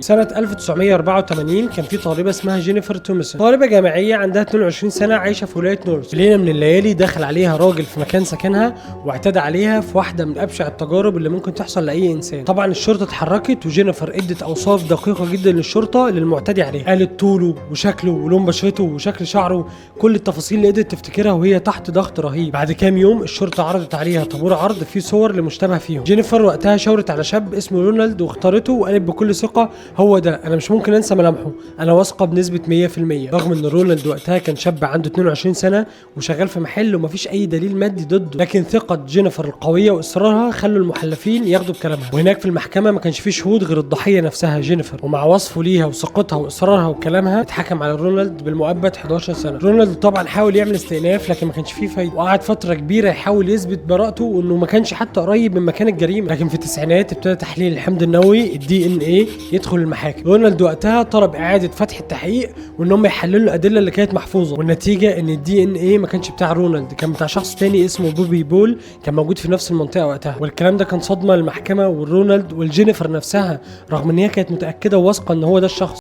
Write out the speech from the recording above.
سنة 1984 كان في طالبة اسمها جينيفر تومسون، طالبة جامعية عندها 22 سنة، عايشة في ولاية نورث. ليلة من الليالي دخل عليها راجل في مكان سكنها واعتدى عليها في واحدة من أبشع التجارب اللي ممكن تحصل لأي إنسان. طبعا الشرطة اتحركت، وجينيفر ادت أوصاف دقيقة جدا للشرطة للمعتدي عليها، قالت طوله وشكله ولون بشرته وشكل شعره، كل التفاصيل اللي قدرت تفتكرها وهي تحت ضغط رهيب. بعد كام يوم الشرطة عرضت عليها طابور عرض فيه صور لمشتبه فيهم. جينيفر وقتها شاورت على شاب اسمه رونالد واختارته وقالت بكل ثقة: هو ده، انا مش ممكن انسى ملامحه، انا واثقة بنسبة 100%. رغم ان رونالد وقتها كان شاب عنده 22 سنة وشغال في محل ومفيش اي دليل مادي ضده، لكن ثقة جينيفر القوية واصرارها خلوا المحلفين ياخدوا بكلامها. وهناك في المحكمة ما كانش فيه شهود غير الضحية نفسها جينيفر، ومع وصفه ليها وثقتها واصرارها وكلامها اتحكم على رونالد بالمؤبد 11 سنة. رونالد طبعا حاول يعمل استئناف لكن ما كانش فيه فايدة، وقعد فترة كبيرة يحاول يثبت براءته وانه ما كانش حتى قريب من مكان الجريمة. لكن في التسعينات ابتدى تحليل الحمض النووي الDNA يدخل المحاكم. رونالد وقتها طلب اعادة فتح التحقيق وان هم يحللوا الادلة اللي كانت محفوظة، والنتيجة ان الDNA ما كانش بتاع رونالد، كان بتاع شخص تاني اسمه بوبي بول، كان موجود في نفس المنطقة وقتها. والكلام ده كان صدمة للمحكمة والرونالد والجينيفر نفسها، رغم ان هي كانت متأكدة وواثقة ان هو ده الشخص.